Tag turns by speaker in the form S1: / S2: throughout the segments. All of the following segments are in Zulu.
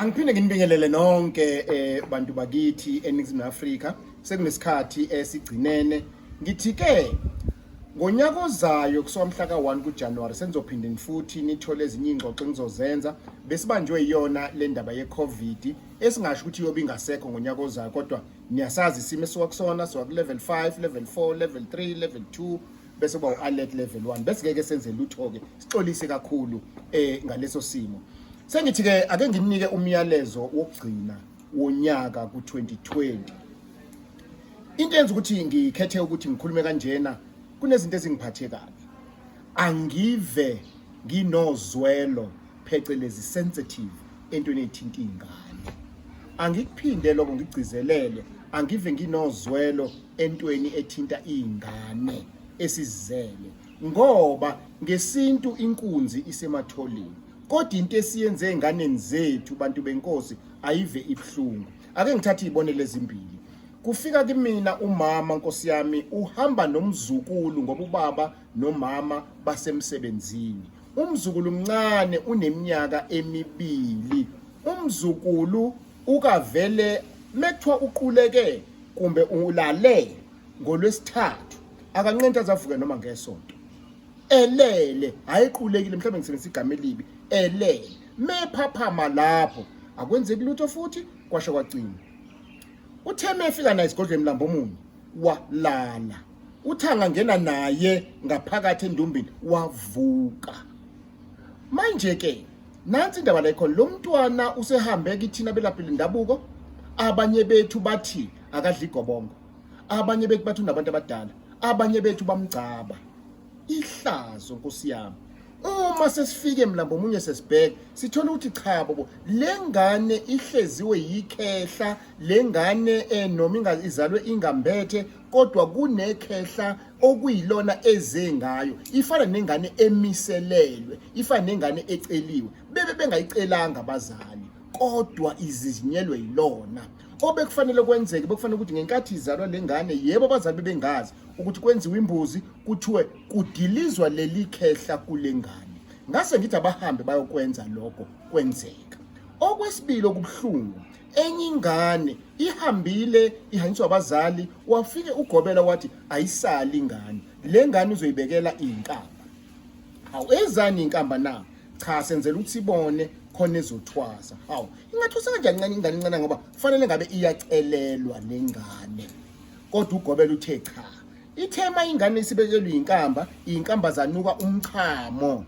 S1: Angiphinde nginibingelele nonke bantu bakithi eNingizimu Afrika. Sekunesikhathi esigcinene. Ngithi ke ngonyaka ozayo kusuka mhla ka-1 kuJanuwari senizophinde futhi nithole ezinye iy'ngxoxo engizozenza. Besibanjwe iyona le ndaba ye-COVID esingasho ukuthi iyobe ingasekho ngonyaka ozayo, kodwa niyasazi isimo esuka kusona, suka ku-level 5, level 4, level 3, level 2 bese kuba u-alert level 1, bese ngeke senze lutho-ke, sixolise kakhulu ngaleso simo. Sengithi-ke ake nginike umyalezo wokugcina wonyaka ku-2020. Into yenza ukuthi ngikhethe ukuthi ngikhulume kanjena, kunezinto ezingiphathe kabi. Angive nginozwelo, phecelezi sensitive, entweni ethinta iy'ngane. Angikuphinde lokho, ngigcizelele, angive nginozwelo entweni ethinta iy'ngane esizele, ngoba ngesintu inkunzi isematholeni, kodwa into esiyenze ey'nganeni zethu bantu benkosi ayive ibuhlungu. Ake ngithathe iy'bonelo ezimbili. Kufika kimina umama, nkosi yami, uhamba nomzukulu ngoba ubaba nomama basemsebenzini. Umzukulu mncane, uneminyaka 2. Umzukulu ukavele mekuthiwa uquleke kumbe ulale ngolwesithathu, akanqenti azavuke noma ngesonto elele, hayi equlekile, mhlawumbe ngisebenzisa igama elibi, elele. Mephaphama lapho akwenzeki lutho futhi kwasho kwacima. Uthe mefika naye esigodlweni mlambo omunye walala, uthanga ngena naye ngaphakathi endumbini wavuka. Manje ke nansi indaba la ikhona, lo mntwana usehambe kithina belaphi lendabuko, abanye bethu bathi akadla igobongo, abanye bethu bathi unabantu abadala, abanye bethu bamgcaba. Ihlazo nkosi yami. Uma sesifike mlambo omunye sesibheka, sithola ukuthi cha bobo, le ngane ihleziwe yikhehla, le ngane noma izalwe ingambethe, kodwa kunekhehla okuyilona eze ngayo. Ifana nengane emiselelwe, ifana nengane eceliwe, bebe bengayicelanga abazali, kodwa izizinyelwe yilona. Obekufanele kwenzeke, bekufanele ukuthi ngenkathi izalwa le ngane, yebo abazali bebengazi ukuthi kwenziwe imbuzi, kuthiwe kudilizwa leli khehla kule ngane. Ngase ngithi abahambe bayokwenza lokho, kwenzeka. Okwesibili okubuhlungu, enye ingane ihambile ihanjiswa abazali, wafike ugobela wathi ayisali ingane, le ngane uzoyibekela inkamba. Hawu, ezani inkamba na? Cha, senzela ukuthi sibone khona ezothwasa. Hawu, ingathwasa kanjani incane ingane incane, ngoba kufanele ngabe iyacelelwa lengane. Kodwa ugobela uthe cha. Ithe uma ingane isibekelwe inkamba, inkamba zanuka umchamo.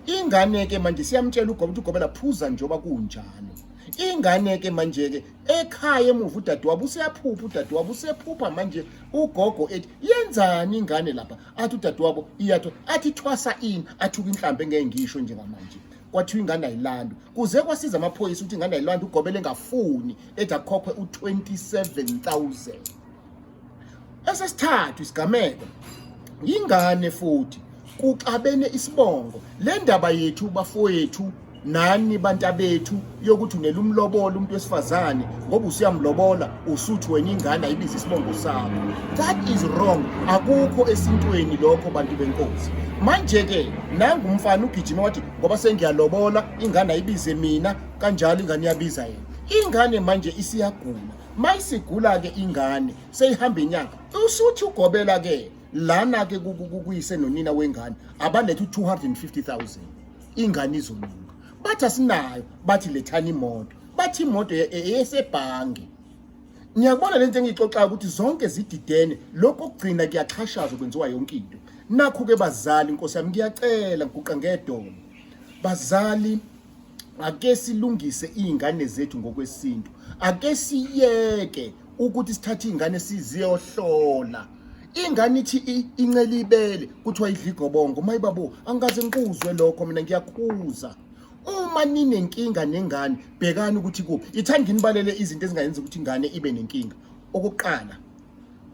S1: Ingane ke manje siyamtshela ugobela ukuthi ugobela phuza njengoba kunjalo. Ingane ke manje ke ekhaya emuva udadewabo useyaphupha, udadewabo usephupha manje ugogo ethi yenzani ingane lapha, athi udadewabo iyatho, athi thwasa ini, athuka inhlambe engeke ngisho njengamanje. Kwathiwa ingane ayilandwe, kuze kwasiza amaphoyisa ukuthi ingane ayilandwe, ugobela engafuni, ethi akhokhwe u-27,000. Esesithathu isigameko, ingane futhi kuxabene isibongo. Le ndaba yethu bafowethu nani bantabethu yokuthi unelumlobola umuntu wesifazane ngoba usuyamlobola usuthi wena ingane ayibize isibongo sakho, that is wrong. Akukho esintweni lokho bantu benkosi. Manje ke nangu umfana ugijima wathi ngoba sengiyalobola ingane ayibize mina, kanjalo ingane iyabiza yena. Ingane manje isiyagula, mayisigula ke ingane seyihamba inyanga, usuthi ugobela ke lana ke kuyise nonina wengane abalethe u-250,000 ingane izolunga. Bathi asinayo, bathi lethani imoto, bathi imoto eyesebhange. Ngiyakubona lento engiyixoxayo ukuthi zonke zididene, lokho okugcina kuyaxhashazwa, kwenziwa yonke into. Nakhu ke bazali, nkosi yami, ngiyacela ngiguqa ngedolo, bazali, ake silungise iy'ngane zethu ngokwesintu. Ake siyeke ukuthi sithathe iy'ngane siziyohlola. Ingane ithi incela ibele, kuthiwa idla igobongo. Mayibabo, angikaze ngikuzwe lokho mina, ngiyakhuza. Uma ninenkinga nengane, bhekani ukuthi kuphi. Ithanda nginibalele izinto ezingayenza ukuthi ingane ibe nenkinga. Okokuqala,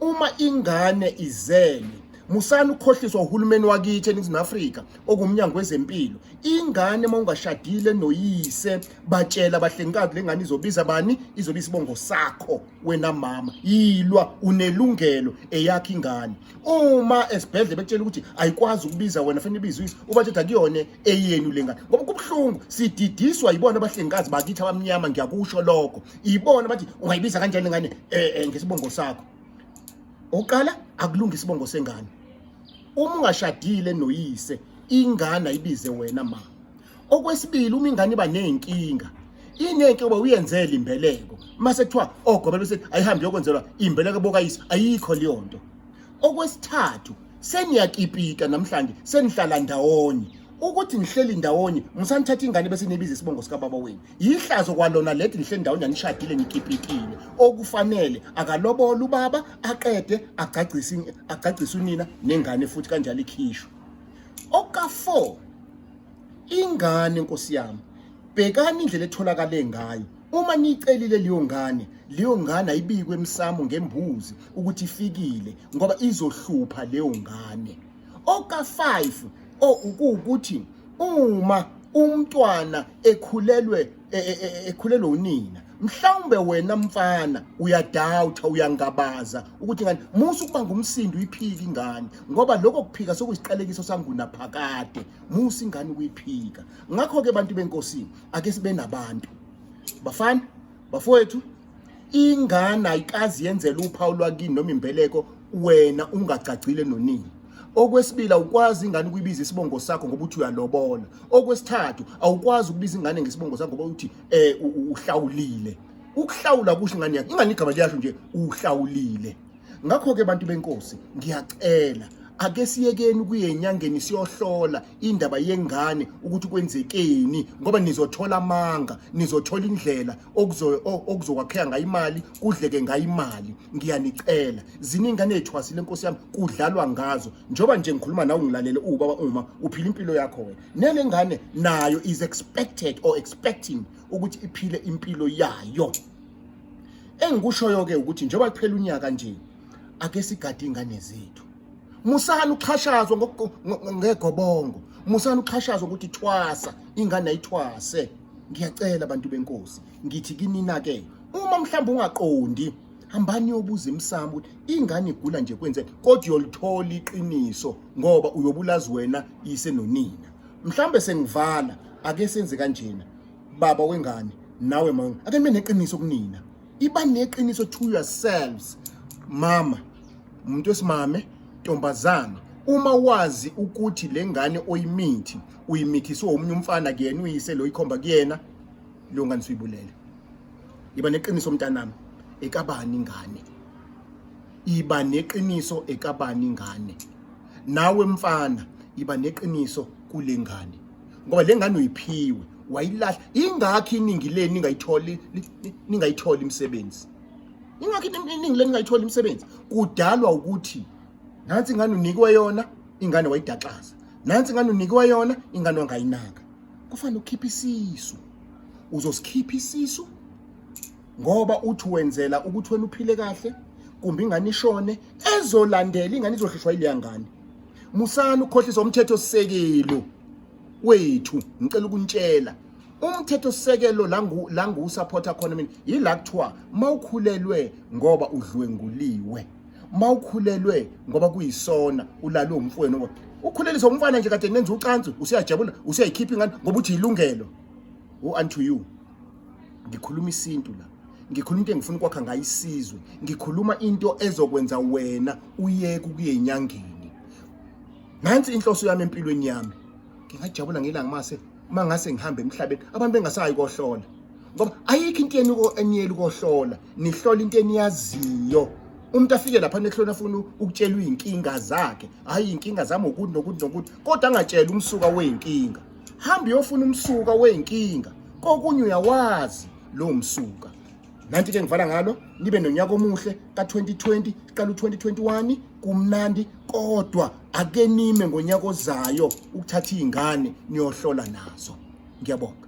S1: uma ingane izele, Musani ukukhohliswa uhulumeni wakithi eNingizimu Afrika okuwumnyango wezempilo. Ingane uma ungashadile noyise batshela abahlengikazi lengane izobiza bani? Izobiza isibongo sakho wena mama. Yilwa unelungelo eyakho ingane. Uma esibhedlela bekutshela ukuthi ayikwazi ukubiza wena fanele ibize uyise, ubatshela akuyona eyenu lengane. Ngoba kubuhlungu sididiswa yibona abahlengikazi bakithi abamnyama ngiyakusho lokho. Ibona bathi ungayibiza kanjani lengane ngesibongo sakho. Oqala akulungi isibongo sengane. Uma ungashadile noyise ingane ayibize wena ma. Okwesibili uma ingane iba nezinkinga inenkinga uba uyenzela imbeleko mase kuthiwa ogobela bese ayihambe yokwenzelwa imbeleko bokayise ayikho leyo nto. Okwesithathu seniyakipika namhlanje senihlala ndawonye ukuthi nihleli ndawonye musanithatha ingane bese nibiza isibongo sikababa wenu yihlazo kwalona lethi nihleli ndawonye anishadile nikipikile okufanele akalobola ubaba aqede agcagcise agcagcise unina nengane futhi kanjalo ikhishwe oka-4 ingane nkosi yami bhekani indlela etholakale ngayo uma niyicelile leyo ngane leyo ngane ayibikwe emsamo ngembuzi ukuthi ifikile ngoba izohlupha leyo ngane oka-5 okuwukuthi uma umntwana ekhulelwe e, e, e, ekhulelwe unina mhlawumbe wena mfana uyadawutha uyangabaza ukuthi ngani musa ukuba ngumsindo uyiphika ingane ngoba lokho kuphika sokuyisiqalekiso sangunaphakade musa ingane ukuyiphika ngakho-ke bantu benkosini ake sibe nabantu bafana bafowethu ingane ayikazi yenzela uphawu lwakini noma imbeleko wena ungagcagcile nonini okwesibili awukwazi ingane ukuyibiza isibongo sakho ngoba uthi uyalobola okwesithathu awukwazi ukubiza ingane ngesibongo sakho ngoba uthi eh uhlawulile ukuhlawula kusho ingane yakho ingane igama liyasho nje uhlawulile ngakho-ke bantu benkosi ngiyacela ake siyekeni ukuya enyangeni siyohlola indaba yengane ukuthi kwenzekeni ngoba nizothola amanga nizothola indlela okuzokwakheka ngayo imali kudleke ngayo imali ngiyanicela ziningi ezithwasile nkosi yami kudlalwa ngazo njengoba nje ngikhuluma nawe ngilalele ubaba uma uphila impilo yakho wena nele ngane nayo is expected or expecting ukuthi iphile impilo yayo engikushoyo ke ukuthi njengoba kuphela unyaka nje ake sigade ingane zethu musani ukuxhashazwa ngegobongo musani ukuxhashazwa ukuthi thwasa ingane ayithwase ngiyacela abantu benkosi ngithi kinina ke uma mhlawumbe ungaqondi hambani yobuza emsamo ukuthi ingane igula nje kwenze kodwa uyolithola iqiniso ngoba uyobulazi wena yise nonina mhlawumbe sengivala ake senze kanjena baba wengane nawe mama ake nibe neqiniso kunina iba neqiniso to yourselves mama umuntu wesimame ntombazane uma wazi ukuthi le ngane oyimithi uyimithiswe omunye umfana kuyena uyise lo ikhomba kuyena leyo ngane usuyibulele iba neqiniso mntanami ekabani ingane iba neqiniso ekabani ingane nawe mfana iba neqiniso kule ngane ngoba le ngane uyiphiwe wayilahla ingakho iningi leni ningayitholi ningayitholi imisebenzi ingakho iningi leni ningayitholi imisebenzi kudalwa ukuthi nansi ingane unikwe yona ingane wayidaxaza nansi ingane unikwe yona ingane wangayinaka kufanele ukhiphe isisu uzosikhipha isisu ngoba uthi wenzela ukuthi wena uphile kahle kumbe ingane ishone ezolandela ingane izohlushwa yileya ngane musani ukukhohlisa umthetho sisekelo wethu ngicela ukuntshela umthetho sisekelo la ngiwusupporta khona mina yila kuthiwa mawukhulelwe ngoba udlwenguliwe mawukhulelwe ngoba kuyisona ulalwe umfowenu ngoba ukhuleliswa umfana nje kade nenza ucansi usuyajabula usuyayikhipha ingane ngoba uthi ilungelo unto you ngikhuluma isintu la ngikhuluma into engifuna ukwakha ngayo isizwe ngikhuluma into ezokwenza wena uyeke ukuya enyangeni nansi inhloso yami empilweni yami ngingajabula ngelanga mase mangase ngihambe emhlabeni abantu bengasayi kohlola ngoba ayikho into yenu eniyela ukohlola nihlola into eniyaziyo umuntu afike lapha nehlona afuna ukutshelwa izinkinga zakhe hayi inkinga zami ukuthi nokuthi nokuthi kodwa angatshela umsuka weyinkinga hamba uyofuna umsuka weyinkinga kokunye uyawazi lo msuka nanti ke ngivala ngalo nibe nonyaka omuhle ka-2020 qala u-2021 kumnandi kodwa ake nime ngonyaka ozayo ukuthatha iy'ngane niyohlola nazo ngiyabonga.